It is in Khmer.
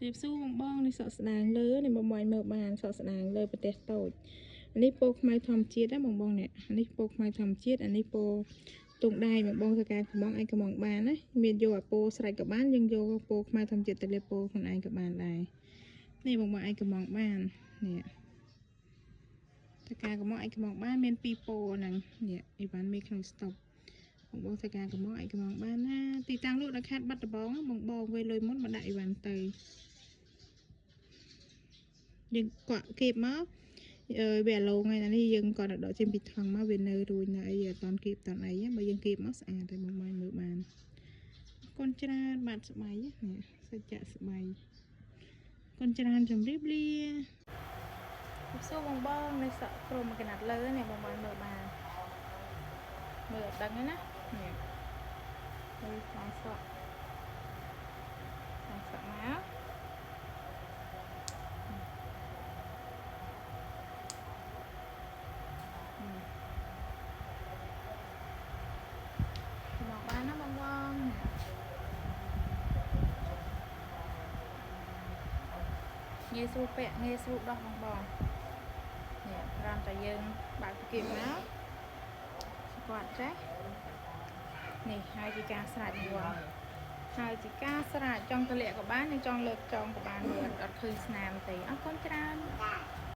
ជរាបសួរបងបងនេះសក់ស្ដាងលើនេះបងបងមើលបានសក់ស្ដាងលើប្រទេសតូចនេះពណ៌ខ្មៅធម្មជាតិណាបងបងនេះនេះពណ៌ខ្មៅធម្មជាតិអានេះពណ៌ទងដៃបងបងធ្វើការកំងឯងកំងបានណាមានយកអាពណ៌ស្រេចក៏បានយើងយកពណ៌ខ្មៅធម្មជាតិទៅលាបពណ៌ខ្លួនឯងក៏បានដែរនេះបងបងឯងកំងបាននេះធ្វើការកំងឯងកំងបានមានពីរពណ៌ហ្នឹងនេះអីវ៉ាន់មានក្នុងស្តុកបងបងធ្វើការកំងឯងកំងបានណាទីតាំងលក់នៅខេត្តបាត់ដំបងបងបងវេលុយមុនមកដាក់អីវ៉ាន់ទៅ យើងកក់គៀបមកអឺវាអាឡងហើយណានេះយើងគាត់ដកចេញពីថង់មកវានៅរួចនៅអីអត់តន់គៀបតន់អីបើយើងគៀបមកស្អាតហើយបងមើលបានកូនច្រើនបាត់ស្បៃនេះសច្ចៈស្បៃកូនច្រើនជម្រាបលាសួរបងបងនៅសក់ក្រុមកណាត់លើនេះបងបងមើលបានមើលអត់ដឹងទេណានេះនេះខ្លាំងសក់ខ្លាំងសក់មក មកបានណាបងបងងាយស្រួលពាក់ងាយស្រួលដោះបងបងនេះគ្រាន់តែយើងបើកគៀបមកស្គាត់ចេះនេះហើយជាការស្រេចបងបងហើយជាការស្រេចចង់ទលាក់ក៏បាននិងចង់លើកចងក៏បានមើលអត់ឃើញស្នាមទេអរគុណច្រើន។